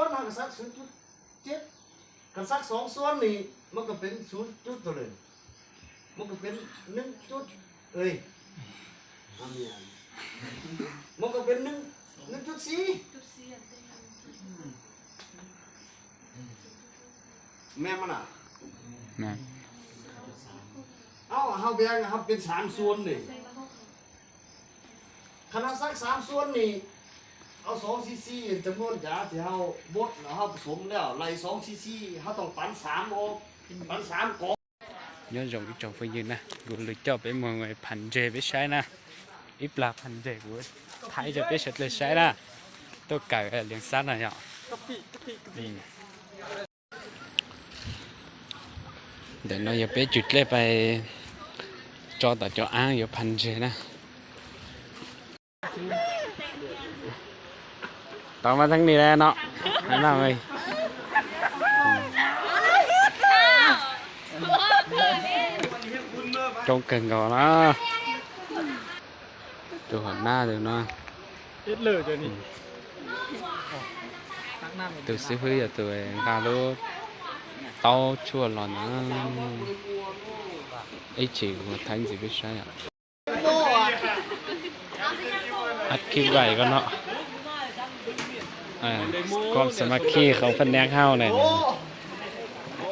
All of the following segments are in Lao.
ນ ເຮົາກໍສັກສູນຈຸດເຈັດ ຄັນສັກສອງສ່ວນນີ້ ມັນກໍເປັນສູນຈຸດເທົ່າໃດ? ມັນກໍເປັນໜຶ່ງຈຸດ ເອີຍ ອັນນີ້ ມັນກໍເປັນໜຶ່ງ ໜຶ່ງຈຸດສີ່ ແມ່ນບໍ່ນະ? ແມ່ນ. ເອົ້າ ເຮົາແບ່ງ ເຮົາເປັນສາມສ່ວນນີ້ ຄັນເຮົາສັກສາມສ່ວນນີ້ ເອົາສອງຊີຊີ ຈຳນວນຢາທີ່ເຮົາບົດ ແລ້ວເຮົາປະສົມແລ້ວ ໄລ່ສອງຊີຊີ ເຮົາຕ້ອງປັນສາມອອກ ປັນສາມກອງ. Nhớ dòng ít chồng phải nhìn nè, gửi lời chào bé mọi người Phan Dê bé Sai nè. Ít là Phan Dê của Thái cho bé sạch lời Sai nè. Tôi cởi, ờ, liền sát này nhở. Ừ. Để nó giờ bé chụp lên bài cho tao cho ăn giờ Phan Dê nè. ຕ້ອງມາທາງນີ້ແຫຼະເນາະ ໃຫ້ນ້ອງເອີຍ ຈົງເກິ່ງກ່ອນນະ ໂຕຫົນໜ້າເດີເນາະ ເຮັດເລີເຈົ້ານີ້ ໂຕຊິເຮີຍໂຕເອງກາໂລ ເຕົ້າຊົວລອນນະ ໄອ້ຈິວ ແທງຊິໄປໃຊ້ອະ. ອັດຄລິບໄວ້ກ່ອນເນາະ ເອີ ຄວາມສາມັກຄີຂອງພະແນກເຮົານີ້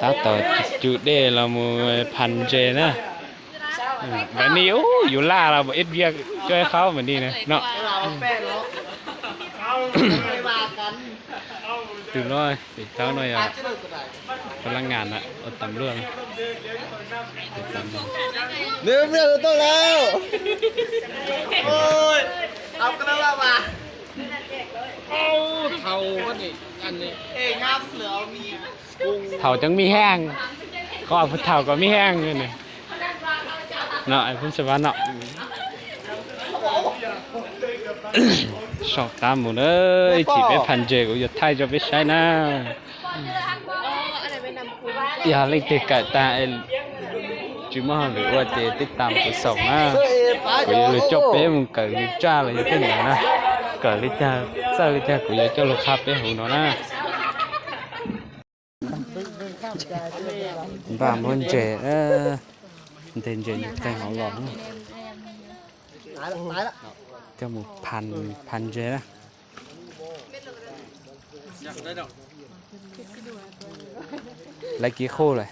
ຕາຕໍ່ຈຸເດ້ລະໝູ່ພັນເຈນະ ເອີ ບາດນີ້ ໂອ້ ຢູ່ລາລາວບໍ່ເຮັດວຽກຊ່ວຍເຂົາບາດນີ້ນະເນາະ ຕື່ມນ້ອຍ. ເດັກສາວນ້ອຍ ອາ ພະນັກງານນະ ເອົາຕຳຫຼວດ ເລີ່ມເລື່ອງຕົ້ນແລ້ວ ໂອ້ຍ ເອົາກັນແລ້ວວ່າ ເອົາເຖົ້າວັນນີ້ ອັນນີ້ ເອີຍ ງາມເຫຼືອມີ ເຖົ້າຈັ່ງມີແຮງ ເຂົາວ່າຜູ້ເຖົ້າກໍມີແຮງຢູ່ນີ້. ເນາະ ໄອ້ພົງສະຫວັນເນາະ ຊອກຕາມໝູ່ເອີຍ ທີ່ໄປພັນເຈ ກູຢາກຖ່າຍເຈົ້າໄປໃຊ້ນະ ຢ່າເລັງຕິດກະຕາ ໄອ້ຈິມອນ ຫຼືວ່າເຈຕິດຕາມກູສອງນະ ກູຢາກເຈົ້າໄປ ມຶງກະເລີຍຈ້າເລີຍເປັນນະ ກະເລີຍຈ້າ ເຈົ້າເລີຍຈ້າ ກູຢາກເຈົ້າລົງຄາເປຫູເນາະນະ. ບ້ານເພິ່ນເຈ ເອີ ເດີນເຈຢູ່ໃກ້ເຮົາຫຼອງ ເຈົ້າໝູ່ພັນ ພັນເຈນະ ໄລ່ກີ່ຄູ່ເລີຍ.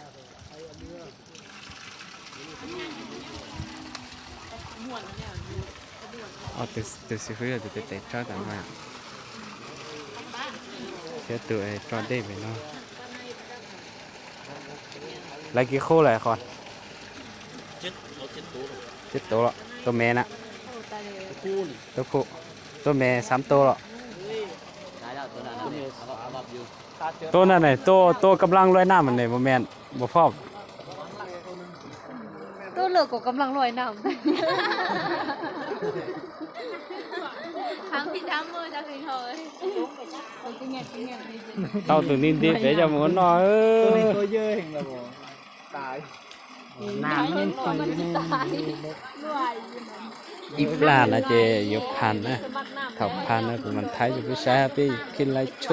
ອໍ ເຕີຊິເຟືອ ເຕີເຕະຈອດກັນມາ ເຊໂຕໄອ້ຈອດເດໄປເນາະ ໄລ່ກີ່ຄູ່ແຫຼະຄອນ ເຈັດ ເອົາເຈັດໂຕ ເຈັດໂຕລະ ໂຕແມ່ນະ ໂຕຜູ້ນີ້ ໂຕຜູ້ ໂຕແມ່ສາມໂຕລະ ຕາຍແລ້ວໂຕນັ້ນ ໂຕນັ້ນ ໂຕ ໂຕກຳລັງລອຍນ້ຳຫັ້ນເດ ບໍ່ແມ່ນ ບໍ່ພ້ອມ ໂຕເລີກກໍກຳລັງລອຍນ້ຳ ທາງຜິດທາງເມີຈັກຊິເຮົາເອີຍ ເຕົ້າໂຕນີ້ເດ ເຈົ້າໝູ່ນ້ອຍເອີຍ ໂຕເຢີແຮງລະບໍ່ ຕາຍ ນ້ຳມັນ ອີປານະເຈ ຢູ່ພັນນະ ເຖົ້າພັນນະ ມັນໄທຢູ່ຜູ້ຊາຍໄປກິນໄລ່ໂຊ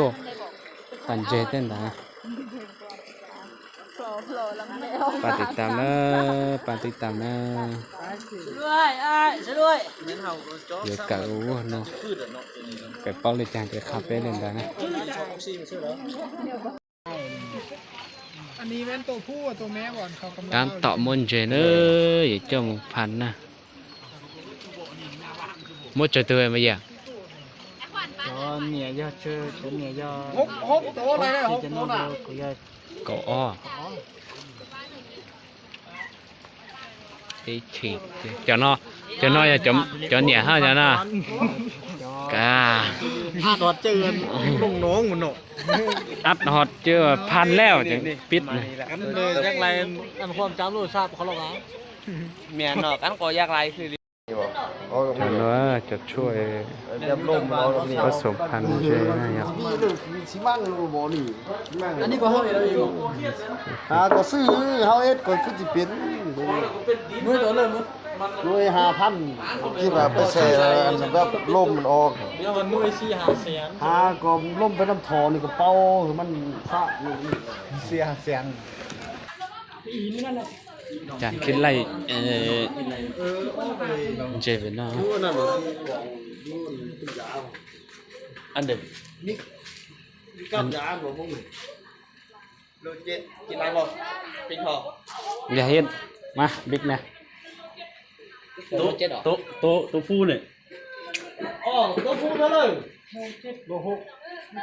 ພັນເຈເຕັ້ນນະ ຝາກຕິດຕາມເດີ ຝາກຕິດຕາມເດີ ຊ່ວຍອ້າຍ ຊ່ວຍດ້ວຍ ດຽວກະ ໂອ້ ເນາະ ໄປເປົ່າເລີຍຈ້າ ໄປຄາເຟເລີຍນະ ອັນນີ້ແມ່ນໂຕຜູ້ ໂຕແມ່ບໍ່ ເຂົາກຳລັງ ຕາມເຕາະມົນເຈເດີ ເຈົ້າໝູ່ພັນນະ ໝົດຈະເຕີມາຢາ ໂຕເມຍຢໍເຈີ ໂຕເມຍຢໍ ຫົກ ຫົກໂຕເລີຍ ຫົກໂຕນະ ກໍອໍ ເຈົ້ານ້ອຍ ເຈົ້ານ້ອຍ ເຈົ້າ ເຈົ້າເໜຍເຮົາເຈົ້ານະ ກາ ຫາດອດເຈີ ລົງໜອງໝົດເນາະ ອັດຮອດເຈີພັນແລ້ວຈັ່ງປິດ ອັນເລີຍຢາກໄລ່ອັນຄວາມຈຳໂລດຊາບເຂົາລະວ່າ ແມ່ນເນາະ ອັນກໍຢາກໄລ່ຄື ເຈົ້ານ້ອຍຈະຊ່ວຍ ແບບລົມເອົາແບບນີ້ ປະສົມພັນເຈນະ ມີເລື່ອງຊິມັງຫຼືບໍ່ນີ້ ອັນນີ້ກໍເຮົາເຮັດເອົາເອງ ຫາກໍຊື້ເຮົາເຮັດກໍຄືຊິເປັນ ມື້ຕໍ່ເລີ່ມ ໜ່ວຍຫ້າພັນ ຄິດວ່າໄປແຊ່ອັນແບບລົມມັນອອກ ດຽວມັນໜ່ວຍສີ່ຫ້າແສນ ຫາກໍລົມໄປນຳທໍ່ນີ້ກໍເປົ່າໃຫ້ມັນຊະ ສີ່ຫ້າແສນ. ຈານຄິດໄລ່ ເອີ ເຈເວນເນາະ ອັນເດີ ນີ້ ນີ້ກັບຢາບໍ່ພວກນີ້. ໂລເຈັດ ກິນຫຼາຍບໍ່? ປິງທອງ ຢ່າເຮັດ ມາ ບິກແນ່ ໂຕ ໂຕ ໂຕ ໂຕຜູ້ນີ້ ອໍ ໂຕຜູ້ເທົ່າໃດ? ໂລເຈັດ ໂລຫົກ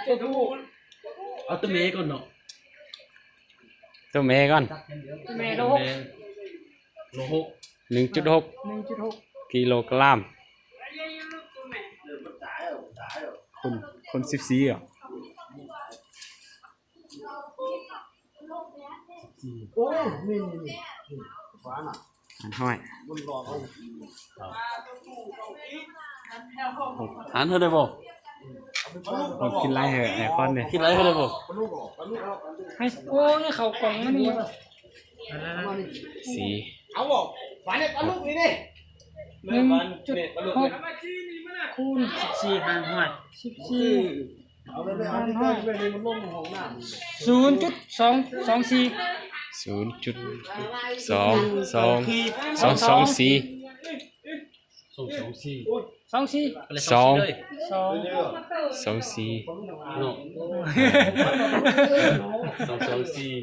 ເຈັດ ເອົາໂຕແມ່ກ່ອນເນາະ ໂຕແມ່ກ່ອນ ແມ່ໂລຫົກ ໂລຫົກ ໜຶ່ງຈຸດຫົກ ໜຶ່ງຈຸດຫົກ ກິໂລກຣາມ ຄູນ ຄູນສິບສີ່ເນາະ. ໂອ້ ນີ້ໆໆ ຫານຮ້ອຍ ຫານເທົ່າໃດບໍ່? ໂອ້ ກິນຫຼາຍເຫືອ ໄອ້ຄອນນີ້ ກິນຫຼາຍເທົ່າໃດບໍ່? ໂອ້ຍ ເຂົ້າກ່ອງມັນນີ້ ສີ່ ເອົາບໍ່? ບາດນີ້ປາລູກນີ້ເດ້ ໜຶ່ງຈຸດຫົກ ຄູນສິບສີ່ ຫານຮ້ອຍ ສິບສີ່ ຫານຮ້ອຍ ສູນຈຸດສອງສອງສີ່ ສູນຈຸດສອງສອງ ສອງສອງສີ່ ສອງສອງສີ່ ສອງສີ່ ສອງ ສອງ ສອງສີ່ ເນາະ ສອງສອງສີ່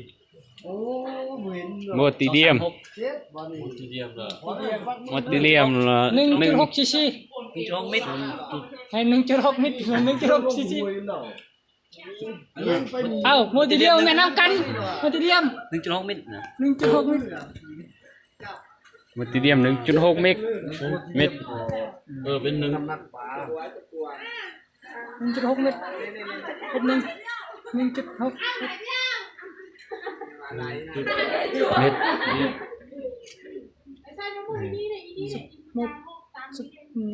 ໂອ້ ບໍ່ເຫັນ ໂມຕີລຽມ ໂມຕີລຽມລະ ໂມຕີລຽມລະ ໜຶ່ງຈຸດຫົກຊີຊີ ໜຶ່ງຈຸດຫົກມິດ ໃຫ້ໜຶ່ງຈຸດຫົກມິດ ໜຶ່ງຈຸດຫົກຊີຊີ ເອົ້າ ໂມຕີລຽມແມ່ນນຳກັນ ໂມຕີລຽມ ໜຶ່ງຈຸດຫົກມິດນະ ໜຶ່ງຈຸດຫົກມິດ ໂມຕີລຽມ ໜຶ່ງຈຸດຫົກເມັກ ເມັດ ເອີ ເປັນໜຶ່ງ ໜຶ່ງຈຸດຫົກເມັດ ເປັນໜຶ່ງ ໜຶ່ງຈຸດຫົກເມັດ ເມັດ ເອີ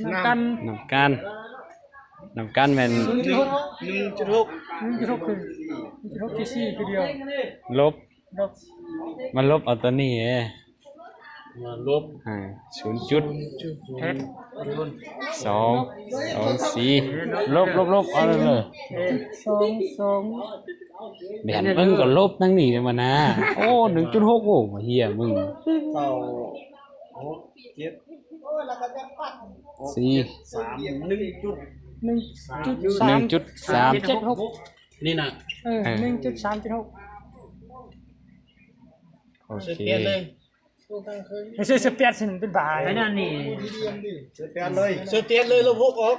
ນຳກັນ ນຳກັນ ນຳກັນແມ່ນ ໜຶ່ງຈຸດຫົກ ໜຶ່ງຈຸດຫົກ ໜຶ່ງຈຸດຫົກຄື ໜຶ່ງຈຸດຫົກ ຄືສີ່ຄືດຽວ ລົບ ລົບ ມັນລົບເອົາຕົວນີ້ເດ້ ມາລົບ ອ່າ ສູນຈຸດ ເຮັດ ສອງ ສອງສີ່ ລົບ ລົບ ລົບ ເອົາເລີຍ ສອງ ສອງ ແບບເບິ່ງກໍລົບທັງນີ້ແຫຼະມານາ ໂອ້ ໜຶ່ງຈຸດຫົກ ໂອ້ ມາເຫຍມຶງ ເກົ້າ ຫົກ ເຈັດ ສີ່ ສາມ ໜຶ່ງຈຸດ ໜຶ່ງຈຸດສາມ ໜຶ່ງຈຸດສາມ ເຈັດຫົກ ນີ້ນະ ເອີ ເອີ ໜຶ່ງຈຸດສາມເຈັດຫົກ ໂອເຄ ເສືອແປດຊິເປັນບາຍ ໄປນັ້ນນີ້ ເສືອແປດເລີຍ ເສືອແປດເລີຍ ລົບຫົກອອກ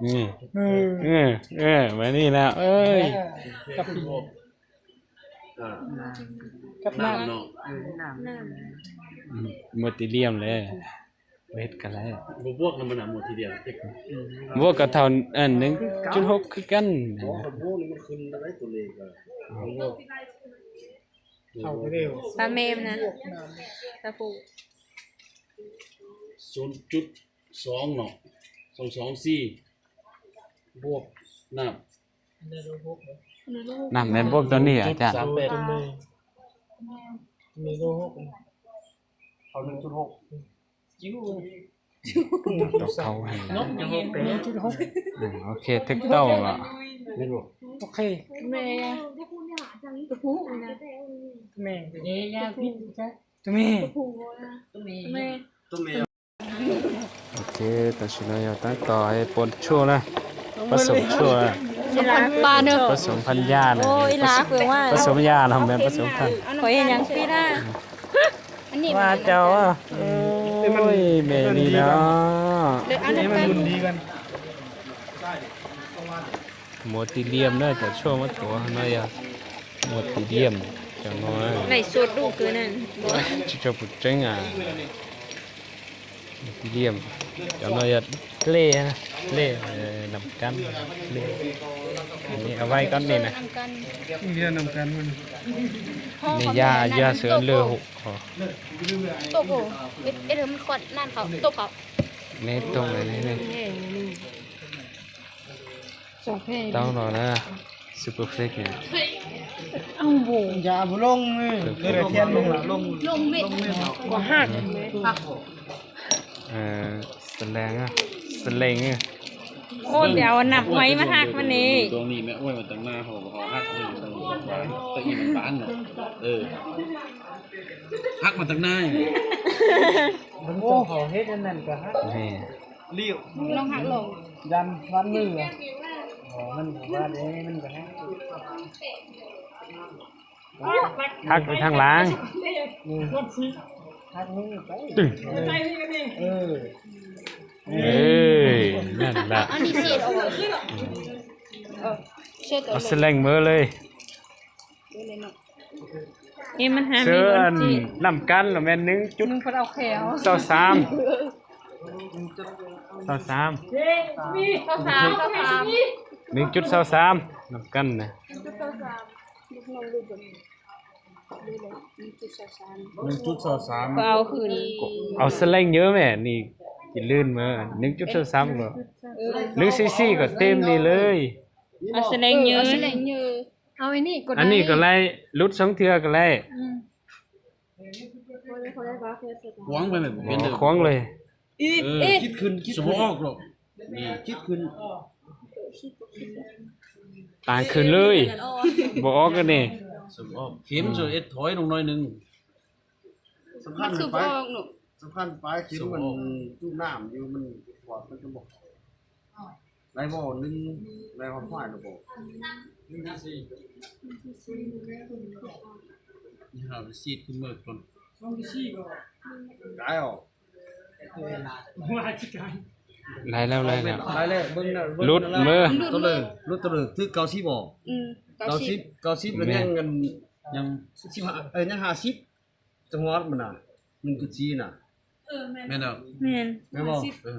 ນີ້ ເອີ ເອີ ເອີ ມານີ້ແລ້ວ ເອີຍ ກັບ ອ່າ ກັບນ້ຳ ນ້ຳເນາະ ເອີ ນ້ຳ ນ້ຳ ອືມ ໂມຕີລຽມແຫຼະ ບໍ່ເຮັດກໍໄດ້ ບໍ່ບວກນຳມັນນະ ໂມທີດຽວ ບວກກໍເທົ່າ ອັນ ໜຶ່ງຈຸດຫົກຄືກັນ ບໍ່ ຄັນບວກນີ້ມັນຂຶ້ນໄດ້ຕົວເລກ ເອີ ເທົ່າເດີ ປາເມມນະ ຕາປູ ສູນຈຸດສອງເນາະ ສອງສອງສີ່ ບວກນ້ຳ ນ້ຳແມ່ນບວກຕົວນີ້ອາຈານ ເອົາໜຶ່ງຈຸດຫົກ ຕົວເກົ່າຫັ້ນ ໜຶ່ງຈຸດຫົກ ອືມ ໂອເຄ ຖືກຕ້ອງລະ ແມ່ນບໍ່ ໂອເຄ ແມ່ ແມ່ ໂຕແມ່ ໂຕແມ່ ໂອເຄ ຕາຊິນາຍາຕັ້ງຕໍ່ໃຫ້ປົນໂຊນະ ປະສົມໂຊນະ ປະສົມພັນຍານະ ໂອ້ຍ ລາເພິ່ນວ່າ ປະສົມຍານະ ແມ່ນປະສົມພັນ ຂ້ອຍເຮັດຫຍັງຊິລະ ອັນນີ້ວ່າເຈົ້າ ໂອ້ຍ ແມ່ນີ້ເນາະ ເດີ ອັນນີ້ມັນບຸນດີກັນ ໂມຕີລຽມເດີ ຈະໂຊມາຕົວເນາະ ໂມຕີລຽມ ຈັງໜ້ອຍ ໄລສົດດູຄືນັ້ນ ເຈົ້າຜູ້ເຈັງອ່ະ ໂມຕີລຽມ ຈັງໜ້ອຍ ເລນະ ເລ ເອີ ນຳກັນ ເລ ອັນນີ້ເອົາໄວ້ກ່ອນນີ້ນະ ເລນຳກັນ ນີ້ຢາ ຢາເສືອເລີຫົກ ໂຕໂກ ເອັດ ເອັດ ມັນຄວັດນັ້ນເຂົາ ໂຕເຂົາ ນີ້ຕົງອັນນີ້ນີ້ ສອງເພງ ຕ້ອງລອນະ Super Fake ນີ້ ເອົາບໍ່ ຢ່າບໍ່ລົງເລີຍ ເຫຼືອແທ່ນໜຶ່ງລະ ລົງ ລົງເມັດ ກໍຫັກ ເອີ ສະແລງ ສະແລງ ໂອ້ຍ ໄປເອົານ້ຳອ້ອຍມາຫັກມັນນີ້ ຕົວນີ້ແມ່ອ້ອຍມາຕັ້ງໜ້າ ເຮົາ ເຮົາຫັກເລີຍ ແຕ່ອີ່ມັນບານເນາະ ເອີ ຫັກມາຕັ້ງໜ້າ ໂອ້ ເຂົາເຮັດອັນນັ້ນກໍຫັກ ນີ້ ລອງຫັກລອງ ຢ້ານວັນມື ອໍ ມັນວ່າເດ້ ມັນກໍຫັກ ຫັກໄປທາງຫຼັງ ອືມ ຫັກມືໄປ ເອີ ເອີ ນັ້ນລະ ອັນນີ້ເສດອອກ ເອີ ເສດອອກ ເອົາສະແລງເມີເລີຍ ເອີ ມັນຫາ ເຊີນ ນ້ຳກັນລະແມ່ນ ໜຶ່ງຈຸດ ໜຶ່ງຈຸດຊາວສາມ ຊາວສາມ ຊາວສາມ ໜຶ່ງຈຸດຊາວສາມ ນ້ຳກັນນະ ໜຶ່ງຈຸດຊາວສາມ ໜຶ່ງຈຸດຊາວສາມ ກໍເອົາຄືນ ເອົາສະແລງເຢີແມ່ ນີ້ກິນລື່ນເມີ ໜຶ່ງຈຸດຊາວສາມ ກໍ ເອີ ໜຶ່ງສີ່ສີ່ ກໍເຕັມນີ້ເລີຍ ເອົາສະແລງເຢີ ເອີ ເອົາສະແລງເຢີ ເອົາອັນນີ້ກໍໄດ້ ອັນນີ້ກໍໄດ້ ຫຼຸດສອງເທື່ອກໍໄດ້ ອືມ ຂວາງໄປແມ່ນ ເປັນເດີ ຂວາງເລີຍ ອີກ ເອີ ເອີ ຄິດຂຶ້ນ ຄິດຂຶ້ນ ບໍ່ອອກດອກ ນີ້ ຄິດຂຶ້ນ ຕ່າງຂຶ້ນເລີຍ ບໍ່ອອກກັນນີ້ ສະອອກ ເຂັມຈະເອັດຖອຍລົງໜ້ອຍໜຶ່ງ ສຳຄັນ ມັນຄືບໍ່ອອກເນາະ ສຳຄັນປາຍເຂັມມັນຈຸນ້ຳຢູ່ ມັນຂວດມັນຈະບໍ່ ໄດ້ບໍ່ ໜຶ່ງ ໄດ້ຮອດຂວາຍແລ້ວບໍ່ ນີ້ຫາໄປສີດຂຶ້ນເມີກ່ອນ ກາຍອອກ ໄດ້ແລ້ວ ໄດ້ແລ້ວ ໄດ້ແລ້ວ ເບິ່ງນະ ຫຼຸດເມີ ໂຕເລີ ຫຼຸດໂຕເລີ ຖືກເກົ້າສິບບໍ່ ອືມ ເກົ້າສິບ ເກົ້າສິບ ແລ້ວຍັງອັນ ຍັງສິບຫ້າ ເອີ ຍັງຫ້າສິບ ຈັງຫວັດມັນນະ ໜຶ່ງຈຸດສີ່ນະ ເອີ ແມ່ນ ແມ່ນແລ້ວ ແມ່ນ ແມ່ນບໍ່ ເອີ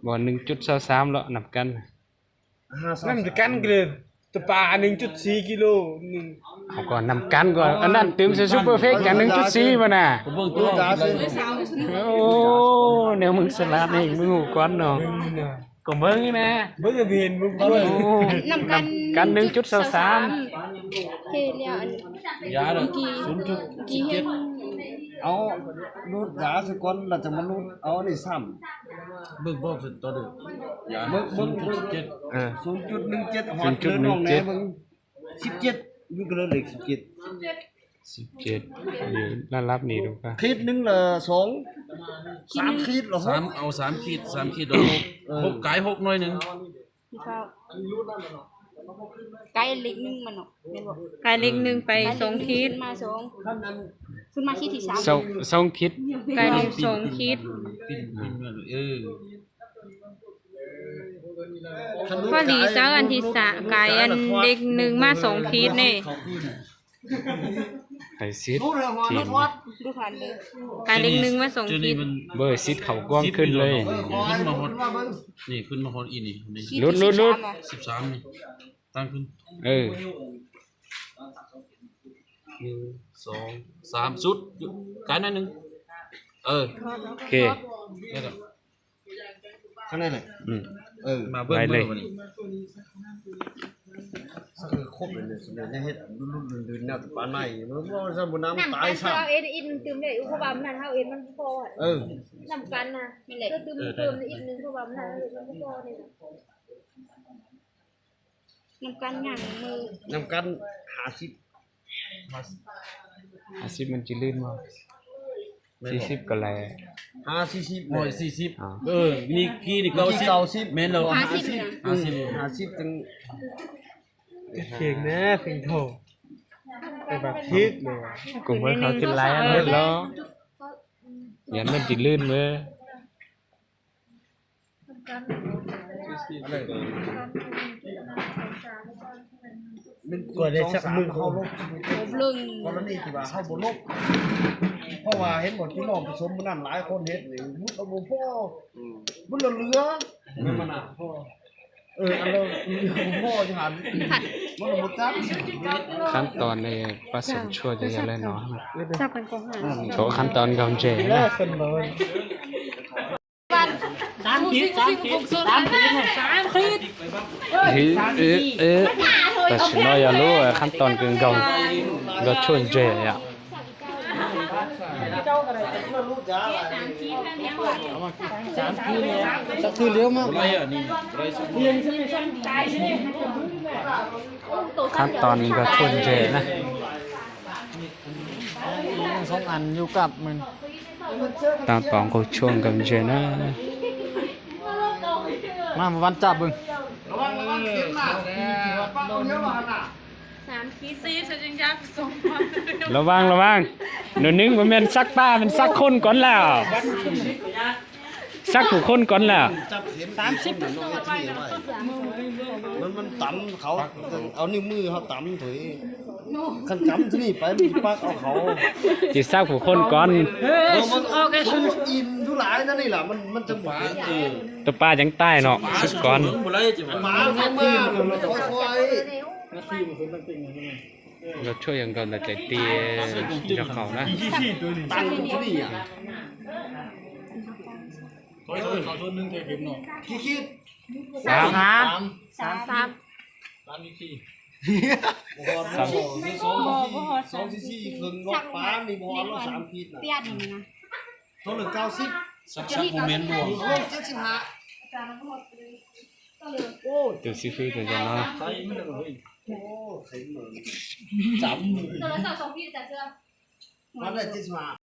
ບໍ່ ໜຶ່ງຈຸດຊາວສາມເນາະ ນ້ຳກັນ ນ້ຳກັນກໍເລີຍ ຕະປາ ໜຶ່ງຈຸດສີ່ກິໂລ ໜຶ່ງ ເຮົາກໍນ້ຳກັນກໍ ອັນນັ້ນຕື່ມໃສ່ Super Fake ກັນ ໜຶ່ງຈຸດສີ່ບໍ່ນະ ກໍເບິ່ງຕົວ ໂອ້ ແນວມຶງສະຫຼາດນີ້ ມຶງຮູ້ກ່ອນເນາະ ອືມ ກໍເບິ່ງນະ ເບິ່ງກໍເຫັນ ເບິ່ງກ່ອນ ນ້ຳກັນ ກັນໜຶ່ງຈຸດຊາວສາມ ເຮັດແລ້ວອັນ ຢາເດີ ສູນຈຸດເຈັດ ເອົາ ຫຼຸດຢາຊະກ່ອນ ແລ້ວຈະມາຫຼຸດ ເອົາອັນນີ້ຊ້ຳ ເບິ່ງບອກສຸດຕໍ່ເດີ ຢາ ເບິ່ງ ເບິ່ງ ສູນຈຸດເຈັດ ເອີ ສູນຈຸດໜຶ່ງເຈັດ ຮອດເດີນ້ອງແດ່ເບິ່ງ ສິບເຈັດ ຢູ່ກໍເລີຍເລກສິບເຈັດ ສິບເຈັດ ຢູ່ລະດັບນີ້ດູກະ ຂີດໜຶ່ງລະສອງ ສາມຂີດລະຫົກ ສາມ ເອົາສາມຂີດ ສາມຂີດລະຫົກ ເອີ ຫົກ ກາຍຫົກໜ້ອຍໜຶ່ງ ກາຍເລກໜຶ່ງມາເນາະ ແມ່ນບໍ່ ກາຍເລກໜຶ່ງໄປສອງຂີດ ຂຶ້ນມາສອງ ຂຶ້ນມາຂີດທີສາມ ສອງຂີດ ກາຍເລກສອງຂີດ ເອີ ພໍດີເຈົ້າອັນທີສາມ ກາຍອັນເລກໜຶ່ງມາສອງຂີດນີ້ ໃຫ້ສິດ ກາຍເລກໜຶ່ງມາສອງຂີດ ເບີສິດເຂົ້າກວມຂຶ້ນເລີຍ ຂຶ້ນມາຮອດ ນີ້ຂຶ້ນມາຮອດອີ່ນີ້ ຫຼຸດ ຫຼຸດ ຫຼຸດ ສິບສາມນີ້ ຕັ້ງຂຶ້ນ ເອີ ໜຶ່ງ ສອງ ສາມ ສຸດ ກາຍໜ້ອຍໜຶ່ງ ເອີ ໂອເຄ ໄດ້ແລ້ວ ຂ້າງໃນແຫຼະ ອືມ ເອີ ມາເບິ່ງ ໄປເລີຍ ບາດນີ້ ເອີ ຄົບເລີຍ ເລີຍ ເຮັດລຸ້ນໆ ແນວປານໃໝ່ ບໍ່ຊັ້ນບໍ່ນ້ຳຕາຍຊ້ຳ ເຮົາເອັດອີກຕື່ມໄດ້ ເພາະວ່າມັນນັ້ນເຮົາເອັດມັນບໍ່ພໍ ເອີ ນ້ຳກັນນະ ແມ່ນແຫຼະ ຕື່ມ ເອີ ຕື່ມອີກໜຶ່ງ ເພາະວ່າມັນນັ້ນເຮົາເອັດມັນບໍ່ພໍນີ້ ນ້ຳກັນຫຍັງມື້ ນ້ຳກັນຫ້າສິບ ຫ້າສິບມັນຊິລື່ນບໍ່ ສີ່ສິບກໍແລະ ຫ້າສີ່ສິບ ໂອ້ຍ ສີ່ສິບ ເອີ ນີ້ກີ້ນີ້ເກົ້າສິບ ເກົ້າສິບ ແມ່ນແລ້ວ ຫ້າສິບ ຫ້າສິບ ຫ້າສິບ ຈັ່ງ ເກັ່ງແດ່ເພັງໂທ ແຕ່ວ່າຖືກເລີຍ ກຸມເບິ່ງເຂົາຂຶ້ນຫຼາຍອັນເບິດເນາະ ຢ້ານມັນຊິລື່ນເວີ ກວ່າໄດ້ສັກມື້ ເຮົາລົບ ໂອ້ ເລື່ອງ ກໍລະນີທີ່ວ່າເຮົາບໍ່ລົບ ເພາະວ່າເຫັນບໍ່ ຈຸລອງປະຊຸມມື້ນັ້ນຫຼາຍຄົນເຮັດນີ້ ມຸດເອົາບໍ່ພໍ ອືມ ມັນລະເຫຼືອ ອືມ ມັນນະ ເອີ ອັນລະບໍ່ພໍຢູ່ຫັ້ນ ມັນລະບໍ່ຈັກ ຂັ້ນຕອນໃນປະສົມຊົ່ວຈະຢ່າງແລເນາະ ໂຊະຂັ້ນຕອນກຳເຈ ສາມຂີດ ສາມຂີດ ສາມຂີດ ເອີ ເອີ ເອີ但是呢，要录，呃，ขั้นตอน更高，要求这样。ขั้นตอนก็ควรจะนะ ສອງອັນຢູ່ກັບມັນ ขั้นตอนก็ควรจะนะ ມາ ວັນຈັບເບິ່ງ ສາມຂີດ ສີ່ ສອງ ພັນ ລະວັງ ລະວັງ ໜ້ອຍໜຶ່ງ ບໍ່ແມ່ນສັກປາ ແມ່ນສັກຄົນກ່ອນແລ້ວ ສັກຜູ້ຄົນກ່ອນແລ້ວ ສາມສິບ ມັນ ມັນຕຳເຂົາ ເອົານິ້ວມືເຮົາຕຳໂຕເອງ ຄັນກຳໂຕນີ້ໄປ ມັນຊິປັກເອົາເຂົາ ຊິສັກຜູ້ຄົນກ່ອນ ເອີ ມັນ ໂອເຄ ສຸກ ອີ່ມຢູ່ຫຼາຍນະນີ້ລະ ມັນ ມັນຈະບໍ່ເປັນ ເອີ ໂຕປາຈັ່ງຕາຍເນາະ ສຸກກ່ອນ ປາເຂົ້າມາ ຄ່ອຍໆ ລະຊ່ວຍກັນກ່ອນ ລະຈະຕີ ຈະເຂົ້ານະ ຕັ້ງຢູ່ທີ່ນີ້ອະ ເຂົາຊົນໜຶ່ງເທື່ອເຂັມເນາະ ຄິດ ສາມ ສາມ ສາມ ສາມ ບໍ່ຮອດ ສາມ ສອງ ສອງ ສອງ ສີ່ ເຄິ່ງເນາະ ປານນີ້ບໍ່ຮອດເນາະ ສາມຂີດນະ ປຽດນີ້ນະ ໂຕເຫຼືອເກົ້າສິບ ສັກ ສັກບໍ່ແມ່ນດວງ ໂອ້ ເຈັດສິບຫ້າ ໂອ້ຍ ໂຕຊິຄືຕົວຈັ່ງເນາະ ໂອ້ ເຂັມ ຈຳ ໂຕລະສອງ ສອງ ສອງ ເຈັດສິບຫ້າ